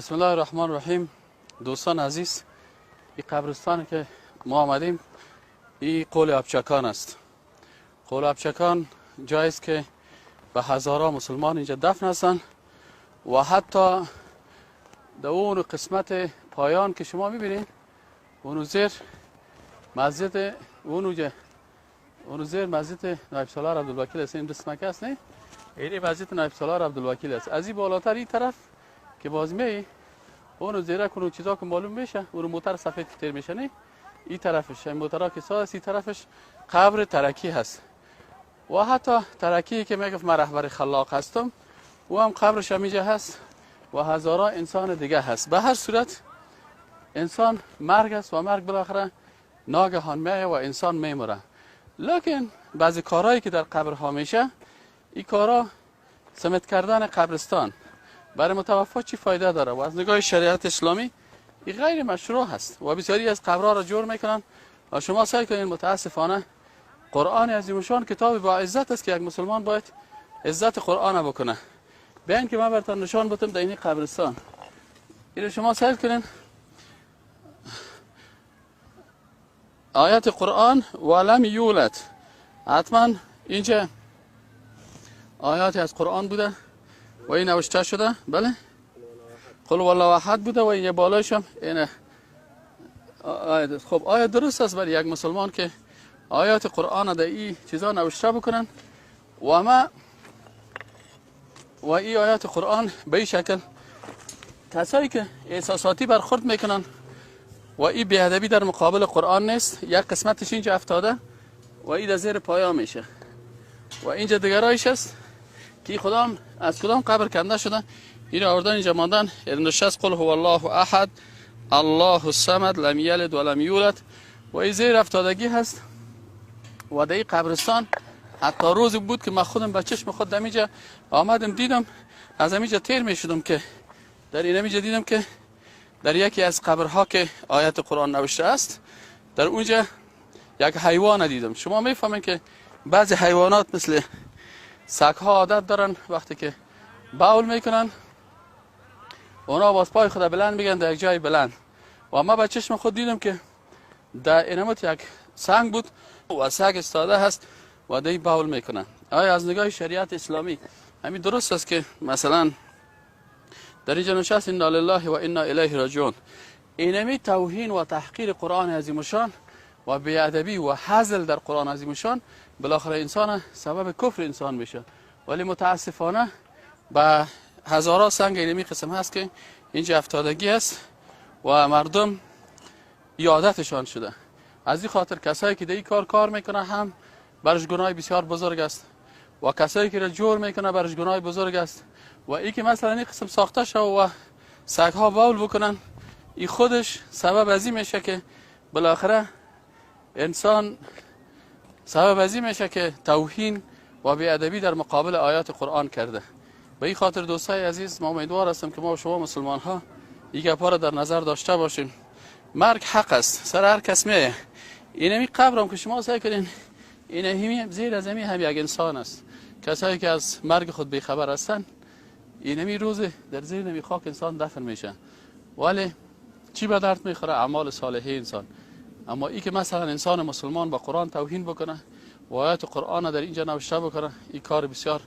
بسم الله الرحمن الرحیم. دوستان عزیز، این قبرستان که ما آمدیم این قول ابچکان است. قول ابچکان جایی است که به هزارها مسلمان اینجا دفن هستند و حتی در اون قسمت پایان که شما میبینید اونو زیر مسجد، اونو زیر مسجد نایب سالار عبدالوکیل است. این رسمک است، نه؟ این مسجد نایب سالار عبدالوکیل است. از این بالاتر این طرف که باز می اونو زیره کنو چیزا که معلوم میشه، اونو موتر سفید که تیر میشه، نه؟ این طرفش این موترها که ساده است، این طرفش قبر ترکی هست و حتی ترکی که میگفت من رهبر خلاق هستم، او هم قبرش اینجا هست و هزارها انسان دیگه هست. به هر صورت انسان مرگ است و مرگ بالاخره ناگهان میایه و انسان میمره. لکن بعضی کارهایی که در قبرها میشه، این کارها سمت کردن قبرستان برای متوفا چی فایده داره و از نگاه شریعت اسلامی این غیر مشروع هست و بسیاری از قبرها را جور میکنن و شما سعی کنین. متاسفانه قرآن عظیم کتاب با عزت است که یک مسلمان باید عزت قرآن بکنه. بیاین که من براتون نشان بدم در این قبرستان. اینو شما سعی کنین، آیت قرآن ولم یولد، حتما اینجا آیاتی از قرآن بوده و این نوشته شده، بله، قل والله احد بوده و این بالایش هم اینه آیت. خب آیا درست است برای یک مسلمان که آیات قرآن در این چیزا نوشته بکنن و ما و این آیات قرآن به این شکل کسایی که احساساتی برخورد میکنن و این بی‌ادبی در مقابل قرآن نیست؟ یک قسمتش اینجا افتاده و این در زیر پایا میشه و اینجا دیگرایش است که خدام از کدام قبر کنده شده، این آوردن اینجا ماندن. نشست قل هو الله احد الله الصمد لم یلد ولم یولد و این زیر افتادگی هست. و در این قبرستان حتی روزی بود که من خودم به چشم خود در اینجا آمدم دیدم، از اینجا تیر میشدم که در اینجا دیدم که در یکی از قبرها که آیت قرآن نوشته است، در اونجا یک حیوان دیدم. شما میفهمید که بعضی حیوانات مثل سگ‌ها عادت دارن وقتی که بول میکنن اونا باز پای خود بلند میگن در یک جای بلند، و ما به چشم خود دیدم که در اینمت یک سنگ بود و سگ استاده هست و دی بول میکنن. آیا از نگاه شریعت اسلامی همین درست است که مثلا در اینجا نشست انا لله و انا الیه راجعون، اینمی توهین و تحقیر قرآن عظیم شان و بی‌ادبی و هزل در قرآن عظیم شان بالاخره انسان سبب کفر انسان میشه. ولی متاسفانه به هزارها سنگ اینمی قسم هست که اینجا افتادگی است و مردم یادتشان شده. از این خاطر کسایی که در این کار میکنه هم برش گناه بسیار بزرگ است و کسایی که را جور میکنه برش گناه بزرگ است. و ای که مثلا این قسم ساخته شو و سگها بول بکنن، این خودش سبب از این میشه که بالاخره انسان سبب از این میشه که توهین و بی‌ادبی در مقابل آیات قرآن کرده. به این خاطر دوستای عزیز، ما امیدوار هستم که ما و شما مسلمان ها این گپ‌ها را در نظر داشته باشیم. مرگ حق است، سر هر کس میه. اینمی قبرم که شما سعی کنین، اینمی زیر از زمین هم یک انسان است. کسایی که از مرگ خود بیخبر هستن، اینمی روز در زیر نمی خاک انسان دفن میشه. ولی چی به درد میخوره؟ اعمال صالحه انسان. اما ای که مثلا انسان مسلمان با قرآن توهین بکنه و آیات قرآن در اینجا نوشته بکنه، این کار بسیار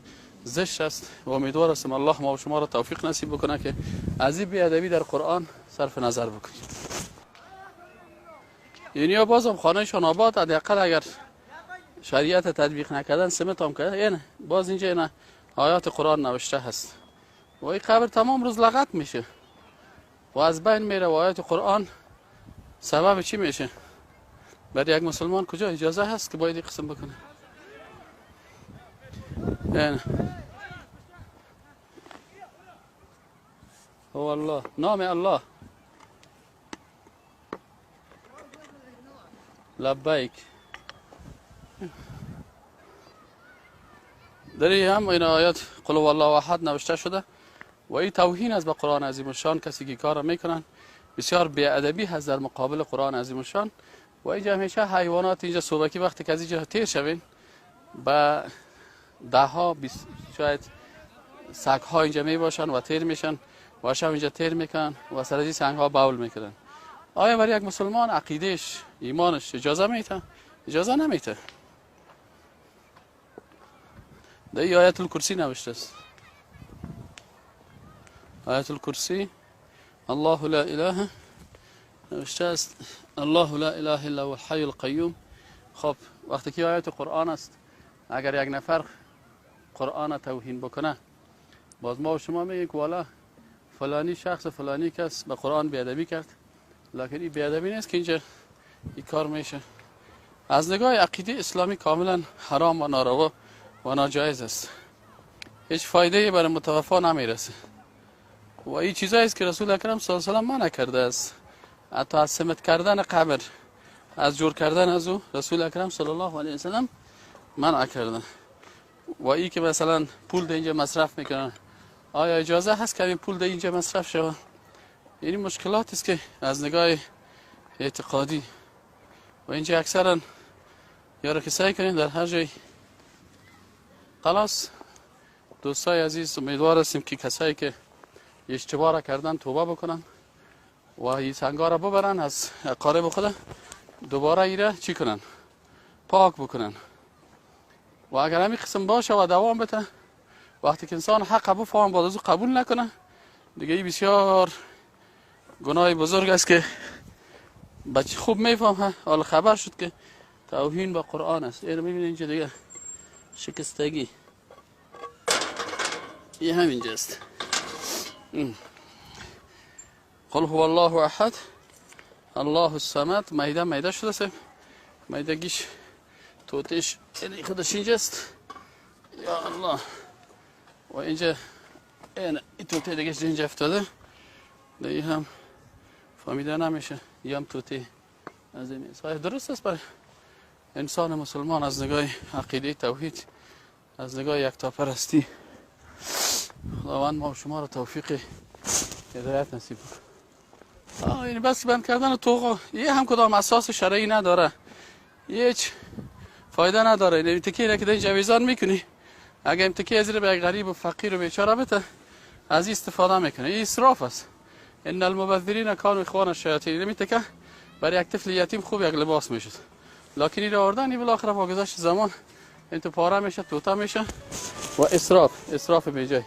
زشت است و امیدوار هستم الله ما و شما را توفیق نصیب بکنه که از این بی‌ادبی در قرآن صرف نظر بکنیم. یعنی بازم خانهشان آباد، حداقل اگر شریعت تطبیق نکردن سمت هم کرده، یعنی باز اینجا اینه آیات قرآن نوشته هست و این قبر تمام روز لغت میشه و از بین میره و آیات قرآن سبب چی میشه؟ برای یک مسلمان کجا اجازه هست که باید این قسم بکنه؟ یعنی هو الله، نام الله، لبیک. در این هم این آیات قل هو الله احد نوشته شده و این توهین است به قرآن عظیم الشان. کسی که کار میکنن بسیار بی‌ادبی هست در مقابل قرآن عظیم الشان. و اینجا همیشه حیوانات اینجا صبحکی وقتی که از اینجا تیر شوین به ده ها شاید سگ ها اینجا می باشن و تیر میشن و شب اینجا تیر میکنن و سر از این سنگ ها بول میکنن. آیا برای یک مسلمان عقیدهش، ایمانش اجازه میده؟ اجازه نمیده. در این آیت الکرسی نوشته است. آیت الکرسی الله لا اله نوشته است، الله لا اله الا هو الحی القیوم. خب وقتی که آیت قرآن است، اگر یک نفر قرآن توهین بکنه، باز ما و شما میگیم که والا فلانی شخص فلانی کس به قرآن بیادبی کرد، لکن این بیادبی نیست که اینجا این کار میشه. از نگاه عقیده اسلامی کاملا حرام و ناروا و ناجایز است. هیچ فایده برای متوفا نمیرسه و این چیزایی است که رسول اکرم صلی الله علیه و سلم منع کرده است. حتی از سمت کردن قبر، از جور کردن از او رسول اکرم صلی الله علیه و سلم منع کرده. و ای که مثلا پول در اینجا مصرف میکنن، آیا اجازه هست که این پول در اینجا مصرف شود؟ یعنی مشکلات است که از نگاه اعتقادی و اینجا اکثرا یارو که سعی کنین در هر جای. خلاص دوستای عزیز، امیدوار هستیم که کسایی که اشتباه را کردن توبه بکنن و این سنگا را ببرن از قارب خود، دوباره ایره چی کنن؟ پاک بکنن. و اگر همین قسم باشه و دوام بده، وقتی که انسان حق بفهم بعد از او قبول نکنه، دیگه این بسیار گناه بزرگ است که بچه خوب میفهمه. حالا خبر شد که توهین به قرآن است. اینو میبینید اینجا دیگه شکستگی این همینجاست. قل هو الله احد الله الصمد. میده میده شده سه میدگیش توتش این خودش اینجاست. یا الله. و اینجا این توته دیگه اینجا افتاده، دیگه هم فهمیده نمیشه. یه هم توته از این درست است برای انسان مسلمان از نگاه عقیده توحید، از نگاه یکتاپرستی. خداوند ما و شما را توفیق هدایت نصیب کنه. یعنی بس بند کردن توقع یه هم کدام اساس شرعی نداره، هیچ فایده نداره. یعنی تکیه که در جویزان میکنی، اگه این تکیه از به غریب و فقیر و بیچاره بته، از این استفاده میکنه. این اسراف است. ان المبذرین کانوا اخوان الشیاطین. یعنی تکه برای یک طفل یتیم خوب یک لباس میشد، لکن این آوردن بالاخره با گذشت زمان این تو پاره میشه، توته میشه و اسراف، اسراف بیجای.